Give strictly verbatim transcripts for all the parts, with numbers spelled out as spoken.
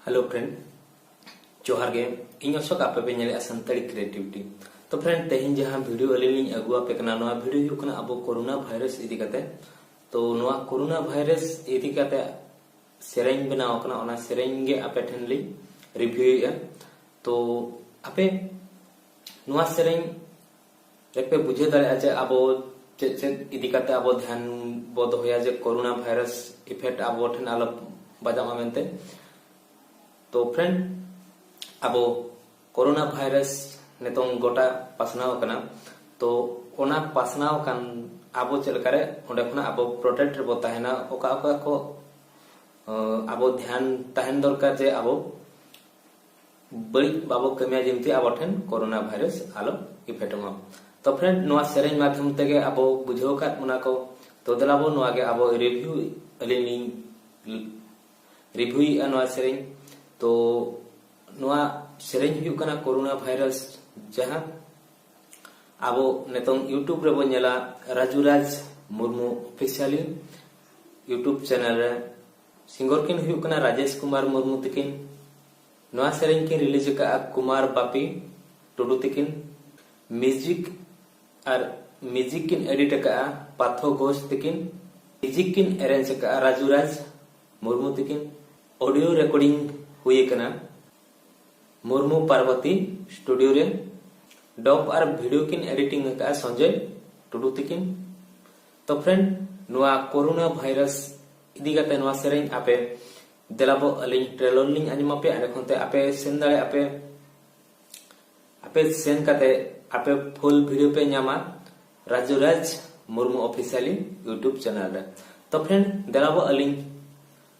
Hello friend, ᱡᱚᱦᱟᱨ ᱜᱮ᱾ ᱤᱧ ᱚᱥᱳᱠ, ᱟᱯᱮ ᱯᱮ ᱧᱮᱞᱮᱫᱼᱟ ᱥᱟᱱᱛᱟᱲᱤ ᱠᱨᱤᱭᱮᱴᱤᱵᱷᱤᱴᱤ᱾ ᱛᱚ ᱯᱷᱨᱮᱱᱰ, ᱛᱮᱦᱮᱧ ᱡᱟᱦᱟᱸ ᱵᱷᱤᱰᱤᱭᱳ ᱟᱹᱞᱤᱧ ᱞᱤᱧ ᱟᱹᱜᱩ ᱟᱯᱮ ᱠᱟᱱᱟ, ᱱᱚᱣᱟ ᱵᱷᱤᱰᱤᱭᱳ ᱦᱩᱭᱩᱜ ᱠᱟᱱᱟ ᱟᱵᱚ ᱠᱳᱨᱳᱱᱟ ᱵᱷᱟᱭᱨᱟᱥ ᱤᱫᱤ ᱠᱟᱛᱮ᱾ ᱛᱚ ᱱᱚᱣᱟ ᱠᱳᱨᱳᱱᱟ ᱵᱷᱟᱭᱨᱟᱥ ᱤᱫᱤ ᱠᱟᱛᱮ ᱥᱮᱨᱮᱧ ᱵᱮᱱᱟᱣ ᱟᱠᱟᱱᱟ, ᱚᱱᱟ ᱥᱮᱨᱮᱧ ᱜᱮ ᱟᱯᱮ ᱴᱷᱮᱱ ᱞᱤᱧ ᱨᱤᱵᱷᱤᱭᱩᱭᱮᱫᱼᱟ᱾ ᱛᱚ ᱟᱯᱮ ᱱᱚᱣᱟ ᱥᱮᱨᱮᱧ ᱨᱮᱯᱮ ᱵᱩᱡᱷᱟᱹᱣ ᱫᱟᱲᱮᱭᱟᱜᱼᱟ ᱡᱮ ᱟᱵᱚ ᱪᱮᱫ ᱪᱮᱫ ᱤᱫᱤ ᱠᱟᱛᱮ ᱟᱵᱚ ᱫᱷᱮᱭᱟᱱ ᱵᱚ ᱫᱚᱦᱚᱭᱟ, ᱡᱮ ᱠᱳᱨᱳᱱᱟ ᱵᱷᱟᱭᱨᱟᱥ ᱤᱯᱷᱮᱠᱴ ᱟᱵᱚ ᱴᱷᱮᱱ ᱟᱞᱚ ᱵᱟᱡᱟᱜ ᱢᱟ ᱢᱮᱱᱛᱮ᱾ ᱛᱚ ᱯᱷᱨᱮᱱᱰ, ᱟᱵᱚ ᱠᱳᱨᱳᱱᱟ ᱵᱷᱟᱭᱨᱟᱥ ᱱᱤᱛᱚᱝ ᱜᱚᱴᱟ ᱯᱟᱥᱱᱟᱣ ᱟᱠᱟᱱᱟ᱾ ᱛᱚ ᱚᱱᱟ ᱯᱟᱥᱱᱟᱣ ᱟᱠᱟᱱ ᱟᱵᱚ ᱪᱮᱫ ᱞᱮᱠᱟᱨᱮ ᱚᱸᱰᱮ ᱠᱷᱚᱱᱟᱜ ᱟᱵᱚ ᱯᱨᱚᱴᱮᱠᱴ ᱨᱮᱵᱚ ᱛᱟᱦᱮᱱᱟ, ᱚᱠᱟ ᱚᱠᱟ ᱠᱚ ᱟᱵᱚ ᱫᱷᱮᱭᱟᱱ ᱛᱟᱦᱮᱱ ᱫᱚᱨᱠᱟᱨ ᱡᱮ ᱟᱵᱚ ᱵᱟᱹᱲᱤᱡ ᱵᱟᱵᱚ ᱠᱟᱹᱢᱤᱭᱟ, ᱡᱮᱢᱛᱤ ᱟᱵᱚ ᱴᱷᱮᱱ ᱠᱳᱨᱳᱱᱟ ᱵᱷᱟᱭᱨᱟᱥ ᱟᱞᱚ ᱤᱯᱷᱮᱠᱴ ᱢᱟ᱾ ᱛᱚ ᱯᱷᱨᱮᱱᱰ, ᱱᱚᱣᱟ ᱥᱮᱨᱮᱧ ᱢᱟᱫᱽᱫᱷᱚᱢ ᱛᱮᱜᱮ ᱟᱵᱚ ᱵᱩᱡᱷᱟᱹᱣ ᱟᱠᱟᱫ ᱵᱚᱱᱟ ᱠᱚ᱾ ᱛᱚ ᱫᱮᱞᱟ ᱵᱚ ᱱᱚᱣᱟ ᱜᱮ ᱟᱵᱚ ᱨᱤᱵᱷᱤᱭᱩ, ᱟᱹᱞᱤᱧ ᱞᱤᱧ ᱨᱤᱵᱷᱤᱭᱩᱭᱮᱫᱼᱟ ᱱᱚᱣᱟ ᱥᱮᱨᱮᱧ᱾ ᱛᱚ ᱱᱚᱣᱟ ᱥᱮᱨᱮᱧ ᱦᱩᱭᱩᱜ ᱠᱟᱱᱟ ᱠᱳᱨᱳᱱᱟ ᱵᱷᱟᱭᱨᱟᱥ, ᱡᱟᱦᱟᱸ ᱟᱵᱚ ᱱᱤᱛᱚᱝ YouTube ᱨᱮᱵᱚ ᱧᱮᱞᱟ ᱨᱟᱡᱩ ᱨᱟᱡᱽ ᱢᱩᱨᱢᱩ ᱚᱯᱷᱤᱥᱤᱭᱟᱞᱤ YouTube ᱪᱮᱱᱮᱞ ᱨᱮ᱾ ᱥᱤᱝᱜᱚᱨ ᱠᱤᱱ ᱦᱩᱭᱩᱜ ᱠᱟᱱᱟ ᱨᱟᱡᱮᱥ ᱠᱩᱢᱟᱨ ᱢᱩᱨᱢᱩ ᱛᱤᱠᱤᱱ᱾ ᱱᱚᱣᱟ ᱥᱮᱨᱮᱧ ᱠᱤᱱ ᱨᱤᱞᱤᱡᱽ ᱟᱠᱟᱫᱼᱟ ᱠᱩᱢᱟᱨ ᱵᱟᱯᱤ ᱴᱩᱰᱩ ᱛᱤᱠᱤᱱ᱾ ᱢᱤᱣᱡᱤᱠ ᱟᱨ ᱢᱤᱣᱡᱤᱠ ᱠᱤᱱ ᱮᱰᱤᱴ ᱟᱠᱟᱫᱼᱟ ᱯᱟᱛᱷᱚ ᱜᱷᱳᱥ ᱛᱤᱠᱤᱱ᱾ ᱢᱤᱣᱡᱤᱠ ᱠᱤᱱ ᱮᱨᱮᱧᱡᱽ ᱟᱠᱟᱫᱼᱟ ᱨᱟᱡᱩ ᱨᱟᱡᱽ ᱢᱩᱨᱢᱩ ᱛᱤᱠᱤᱱ᱾ ᱚᱰᱤᱭᱳ ᱨᱮᱠᱚᱨᱰᱤᱝ ᱦᱩᱭ ᱟᱠᱟᱱᱟ ᱢᱩᱨᱢᱩ ᱯᱟᱨᱵᱚᱛᱤ ᱥᱴᱩᱰᱤᱭᱳ ᱨᱮ᱾ ᱰᱚᱵ ᱟᱨ ᱵᱷᱤᱰᱤᱭᱳ ᱠᱤᱱ ᱮᱰᱤᱴᱤᱝ ᱟᱠᱟᱫᱼᱟ ᱥᱚᱧᱡᱚᱭ ᱴᱩᱰᱩ ᱛᱤᱠᱤᱱ᱾ ᱛᱚ ᱯᱷᱨᱮᱱᱰ, ᱱᱚᱣᱟ ᱠᱳᱨᱳᱱᱟ ᱵᱷᱟᱭᱨᱟᱥ ᱤᱫᱤ ᱠᱟᱛᱮ ᱱᱚᱣᱟ ᱥᱮᱨᱮᱧ ᱟᱯᱮ ᱫᱮᱞᱟᱵᱚ ᱟᱹᱞᱤᱧ ᱴᱨᱮᱞᱚᱨ ᱞᱤᱧ ᱟᱸᱡᱚᱢ ᱟᱯᱮᱭᱟ, ᱚᱸᱰᱮ ᱠᱷᱚᱱ ᱛᱮ ᱟᱯᱮ ᱥᱮᱱ ᱫᱟᱲᱮᱭᱟᱜᱼᱟ ᱯᱮ᱾ ᱟᱯᱮ ᱥᱮᱱ ᱠᱟᱛᱮ ᱟᱯᱮ ᱯᱷᱩᱞ ᱵᱷᱤᱰᱤᱭᱳ ᱯᱮ ᱧᱟᱢᱟ ᱨᱟᱡᱩ ᱨᱟᱡᱽ ᱢᱩᱨᱢᱩ ᱚᱯᱷᱤᱥᱤᱭᱟᱞᱤ YouTube ᱪᱮᱱᱮᱞ ᱨᱮ᱾ ᱛᱚ ᱯᱷᱨᱮᱱᱰ, ᱫᱮᱞᱟᱵᱚ ᱟᱹᱞᱤᱧ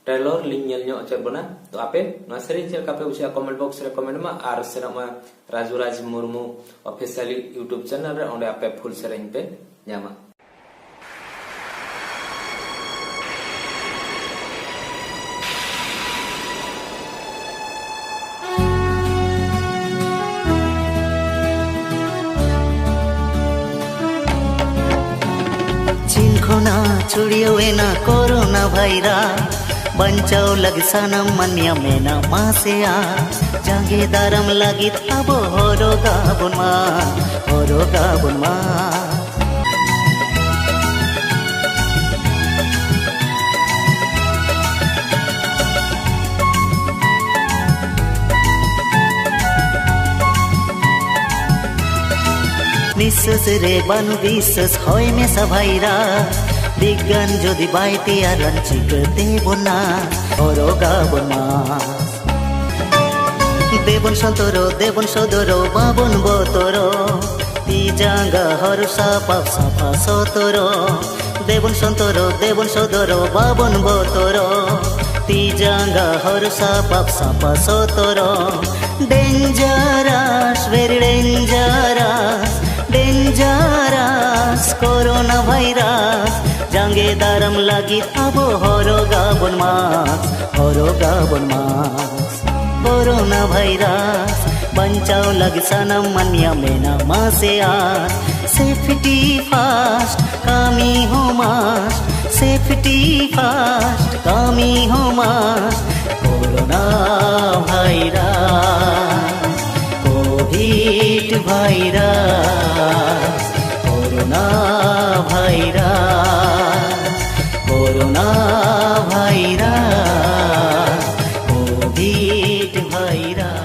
ᱴᱨᱮᱞᱚᱨ ᱞᱤᱧ ᱧᱮᱞ ᱧᱚᱜ ᱦᱚᱪᱚᱭᱮᱫ ᱵᱚᱱᱟ᱾ ᱛᱚ ᱟᱯᱮ ᱱᱚᱣᱟ ᱥᱮᱨᱮᱧ ᱪᱮᱫ ᱞᱮᱠᱟ ᱯᱮ ᱵᱩᱡᱷᱟᱹᱣᱟ, ᱠᱚᱢᱮᱱᱴ ᱵᱚᱠᱥ ᱨᱮ ᱠᱚᱢᱮᱱᱴ ᱢᱟ, ᱟᱨ ᱥᱮᱱᱚᱜ ᱢᱟ ᱨᱟᱡᱩ ᱨᱟᱡᱽ ᱢᱩᱨᱢᱩ ᱚᱯᱷᱤᱥᱤᱭᱟᱞᱤ YouTube ᱪᱮᱱᱮᱞ ᱨᱮ, ᱚᱸᱰᱮ ᱟᱯᱮ ᱯᱷᱩᱞ ᱥᱮᱨᱮᱧ ᱯᱮ ᱧᱟᱢᱟ᱾ ᱪᱤᱱ ᱠᱷᱚᱱᱟᱜ ᱪᱷᱩᱲᱭᱟᱹᱣ ᱮᱱᱟ ᱠᱳᱨᱳᱱᱟ ᱵᱷᱟᱭᱨᱟᱥ, ᱵᱟᱧᱪᱟᱣ ᱞᱟᱹᱜᱤᱫ ᱥᱟᱱᱟᱢ ᱢᱟᱹᱱᱢᱤᱭᱟᱜ ᱢᱮᱱᱟᱜ ᱢᱟᱥᱮ ᱟᱸᱥ, ᱡᱟᱸᱜᱮ ᱫᱟᱨᱟᱢ ᱞᱟᱹᱜᱤᱫ ᱟᱵᱚ ᱦᱚᱨᱚᱜᱟᱵᱚᱱ ᱢᱟ, ᱦᱚᱨᱚᱜᱟᱵᱚᱱ ᱢᱟ᱾ ᱱᱤᱥᱥᱟᱹᱥ ᱨᱮ ᱵᱟᱹᱱᱩᱜ ᱵᱤᱥᱥᱟᱹᱥ, ᱦᱚᱭ ᱢᱮᱥᱟ ᱵᱷᱟᱭᱨᱟᱥ᱾ ᱵᱤᱜᱽᱜᱟᱱ ᱡᱩᱫᱤ ᱵᱟᱭ ᱛᱮᱭᱟᱨᱟᱱ, ᱪᱤᱠᱟᱹᱛᱮ ᱵᱚᱱᱟ ᱦᱚᱨᱚᱜᱟᱵᱚᱱ ᱢᱟ? ᱫᱮᱵᱚᱱ ᱥᱚᱱᱛᱚᱨᱚ, ᱫᱮᱵᱚᱱ ᱥᱚᱫᱚᱨᱚ, ᱵᱟᱵᱚᱱ ᱵᱚᱛᱚᱨᱚ᱾ ᱛᱤ ᱡᱟᱸᱜᱟ ᱦᱚᱨᱚ ᱥᱟᱯᱟᱵ, ᱥᱟᱯᱷᱟ ᱥᱚᱛᱚᱨᱚ᱾ ᱫᱮᱵᱚᱱ ᱥᱚᱱᱛᱚᱨᱚ, ᱫᱮᱵᱚᱱ ᱥᱚᱫᱚᱨᱚ, ᱵᱟᱵᱚᱱ ᱵᱚᱛᱚᱨᱚ᱾ ᱛᱤ ᱡᱟᱸᱜᱟ ᱦᱚᱨᱚ ᱥᱟᱯᱟᱵ, ᱥᱟᱯᱷᱟ ᱥᱚᱛᱚᱨᱚ᱾ Dangerous, very dangerous, dangerous corona virus. ᱡᱟᱸᱜᱮ ᱫᱟᱨᱟᱢ ᱞᱟᱹᱜᱤᱫ ᱟᱵᱚ ᱦᱚᱨᱚᱜᱟᱵᱚᱱ ᱢᱟᱥᱠ, ᱦᱚᱨᱚᱜᱟᱵᱚᱱ ᱢᱟᱥᱠ᱾ ᱠᱳᱨᱳᱱᱟ ᱵᱷᱟᱭᱨᱟᱥ ᱵᱟᱧᱪᱟᱣ ᱞᱟᱹᱜᱤᱫ ᱥᱟᱱᱟᱢ ᱢᱟᱹᱱᱢᱤᱭᱟᱜ ᱢᱮᱱᱟᱜ ᱢᱟᱥᱮ ᱟᱸᱥ᱾ Safety first, ᱠᱟᱹᱢᱤ ᱦᱚᱸ must᱾ Safety first, ᱠᱟᱹᱢᱤ ᱦᱚᱸ must᱾ Corona virus, covid virus, corona virus, corona virus, covid virus.